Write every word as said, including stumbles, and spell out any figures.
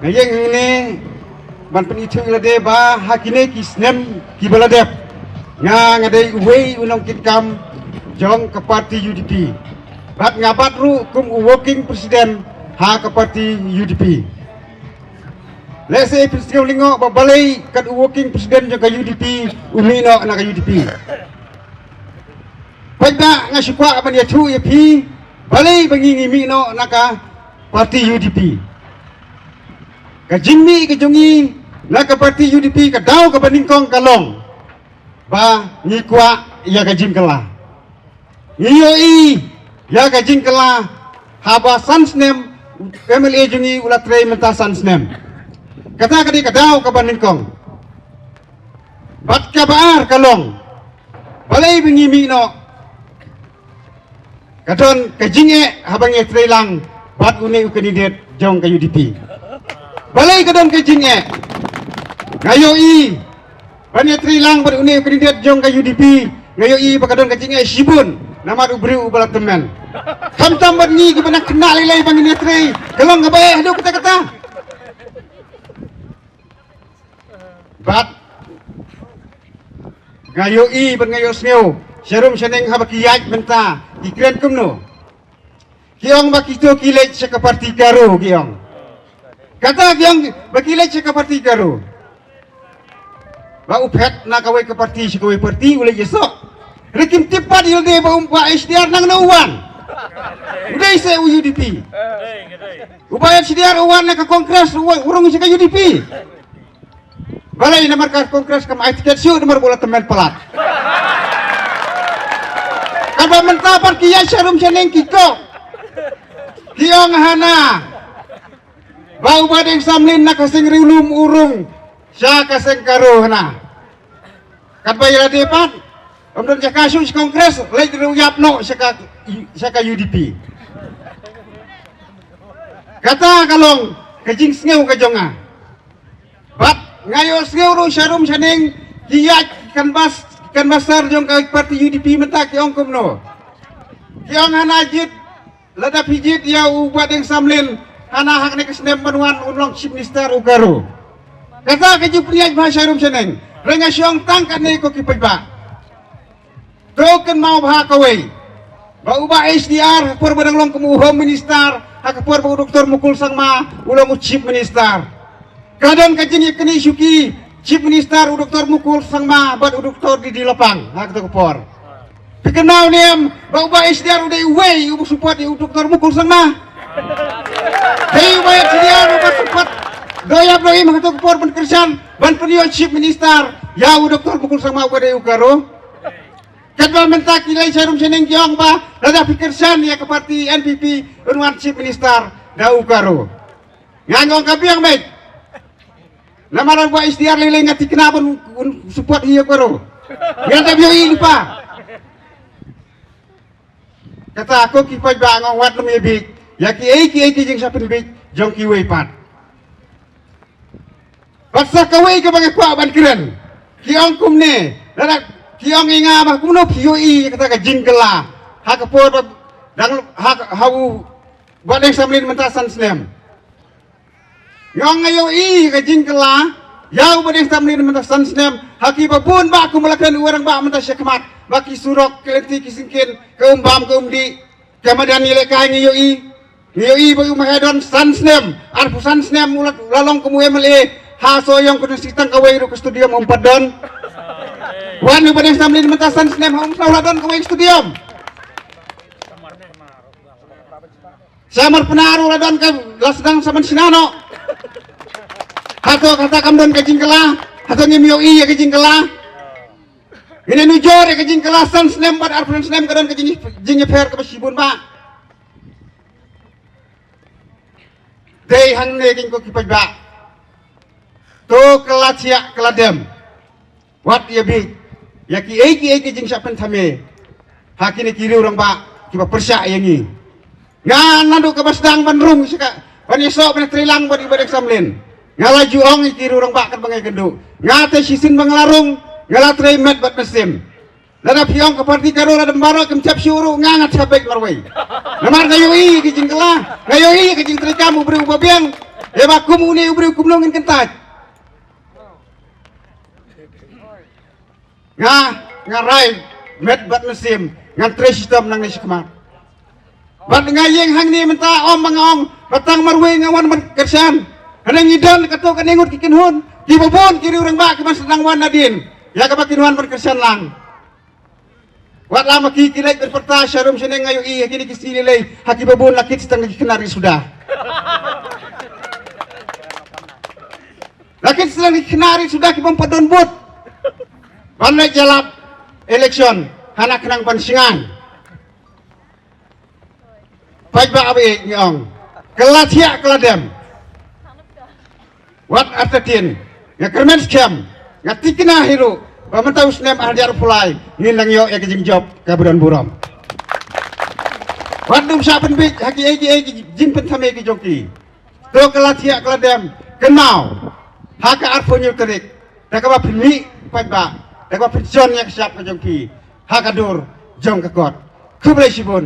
Ïeng hangne ban pynithuh ïa lade ba ha kine ki snem kiba la dep, nga nga dei uwei u nongkitkam jong ka party U D P. Bad nga bat ruh kum u working president ha ka party U D P. Lehse phin sngew lyngngoh ba balei kat u working president jong ka U D P u mih noh na ka U D P. Paidbah, nga shu kwah ban ïathuh ïa phi balei ba ngi ngi mih noh na ka party U D P. Ka jingmih ka jong ngi na ka party U D P ka daw kaba nyngkong ka long ba ngi kwah ïa ka jingkylla. Ngi ïohi ïa ka jingkylla haba san snem, M L A jong ngi u la trei mynta san snem. Kata ka dei ka daw kaba nyngkong. Bad kaba ar ka long, balei ba ngi mih noh? Ka don ka jingeh haba ngi trei lang bad une u kandidet jong ka U D P. Balei ka don ka jingeh? Nga ïohi ba ngi trei lang bad une u kandidet jong ka U D P, nga ïohi ba ka don ka jingeh shibun namar u briew uba la tymmen. Khamtam bad ngi kiba nang khynnah lei lei ba ngi trei, ka long kaba eh haduh katta katta. Bad nga ïohi bad nga ïohsngew sharum shaneng haba ki ïaid mynta ki kren kumno. Ki ong ba kito ki leit sha ka party Garo, ki ong. Kata ki ong ba ki leit sha ka party Garo. Ba u phet na kawei ka party sha kawei party u leit ïasoh. Hynrei kim tip pat ïa lade ba u Bah H D R nangno u wan. U dei se u U D P. U Bah H D R u wan na ka Congress, u wan, u rung sha ka U D P. Balei? Namar ka Congress kam ai tiket shuh namar ba u la tymmen palat. Katba mynta pat ki ïaid sharum shaneng ki kok, ki ong hana ba u Bah Deng Samlin na ka seng Riewlum u rung sha ka seng Garo hana. Katba ïa lade pat ym don jaka shuh sha Congress, leit ruh ïap noh sha ka, sha ka U D P. Kata ka long ka jingsngew ka jong nga. Bad nga ïohsngew ruh sharum shaneng ki ïaid ki canvass, ki canvasser jong ka party U D P mynta ki ong kumno. Ki ong hana jied, lada phi jied ïa u Bah Deng Samlin, hana ha kane ka snem ban wan un long Chief Minister u Garo. Kata ka jingpynïaid bha sharum shaneng. Hynrei nga shu ong tang katne ko ki paidbah. To kynmaw bha kawei ba u Bah H D R ha ka por ba dang long kum u Home Minister, ha ka por ba u Doctor Mukul Sangma u long u Chief Minister, ka don ka jingïakynduh shuki Chief Minister u Doctor Mukul Sangma bad u Doctor D D Lapang ha kato ka por. Phi kynmaw ne em ba u Bah H D R u dei uwei uba support ïa u Doctor Mukul Sangma? Dei u Bah H D R uba support, dei ïap dei im ha kato ka por ban kyrshan ban pynïoh Chief Minister ïa u Doctor Mukul Sangma uba dei u Garo. Katba mynta ki leit sharum shaneng ki ong ba lada phi kyrshan ïa ka party N P P un wan Chief Minister da u Garo. Nga ong ka biang beit. Namar u Bah H D R lei lei nga thikna ban un support hi ïa u Garo. Nga da biang i lypa. Kata ko ki paidbah, nga ong wat nym ïa bieit ïa kiei kiei ki jingshah pynbieit jong kiwei pat. Bad sa kawei kaba nga kwah ban kren. Ki ong kumne, lada ki ong ïa nga ba kumno phi ïohi ïa kata ka jingkylla ha ka por ba dang ha, ha u Bah Deng Samlin mynta san snem. Nga ong nga ïohi ïa ka jingkylla ïa u Bah Deng Samlin mynta san snem ha kiba bun ba kumba la kren u rangbah mynta shakhmat, ba ki surok, ki lynti, ki syngkien, ka um bam ka um dih, ka madan ïalehkai nga ïohi. Ngi ïohi ba u Mahadon san snem, arphew san snem u la, la long kum u M L A, ha Sohiong constituency tang kawei ruh ka stadium ym pat don. Wan u Bah Deng Samlin mynta san snem ha Umsning la don kawei ka stadium. Sha Marpna ruh la don ka, la sdang sa ban shna noh. Hato kata kam don ka jingkylla? Hato ngim ïohi ïa ka jingkylla? Ngin ïa nujor ïa ka jingkylla san snem bad arphew san snem ka don ka jing, jingïapher kaba shibun ba. Dei hangne keiñ ko ki paidbah. To kylla thiah kylla dem. Wat ïa bieit ïa kiei kiei ki jingshah pynthame ha kine ki riew rangbah kiba pyrshah ïa ngi. Nga naduh kaba sdang ban rung sha ka, ban ïasoh ban trei lang bad i Bah Deng Samlin, nga la ju ong ïa ki riew rangbah katba nga ïakynduh. Nga te shisien ba nga la rung nga la trei met bad mynsiem. Lada phi ong ka party Garo la dang baroh kim thep shuh ruh, nga nga thep beit marwei. Namar nga ïohi ka jingkylla, nga ïohi ka jingtrei kam u briew uba biang. Ïa ba kum une u briew kumno ngin kyntait. Nga, nga rai met bad mynsiem ngan trei shitom nangne shakhmat. Bad nga ïeng hangne mynta ym ba nga ong ba tang marwei nga wan ban kyrshan. Hangne ngi don katto katne ngut ki kynhun kiba bun ki riew rangbah ki ban sdang wan nadien ïa kaba kin wan ban kyrshan lang. Wat la ma ki ki leit ban pyrta sharum shaneng, nga ïohi ha kine ki sngi lei lei ha kiba bun la kit tang ki khynnah ri suda. La kit tang ki khynnah ri suda ki bym pat don vote ban leit ïalap election hana khnang ban sngewthuh. Paidbah, aba ïeit ngi ong, ka la thiah ka la dem. Wat artatien, nga kyrmen skhem, nga thikna hi ruh ba mynta u snem ar hajar arphew lai ngin nang ïoh ïa ka jingjop kaba don burom. Wat nym shah pynbeit ha kiei kiei ki jingpynthame ki jong ki. To ka la thiah ka la dem, kynmaw ha ka arphew hynñiew tarik da kaba pynmih paidbah, da kaba pynshon ïa ka shap ka jong phi ha ka dur jong ka kot. Khublei shibun,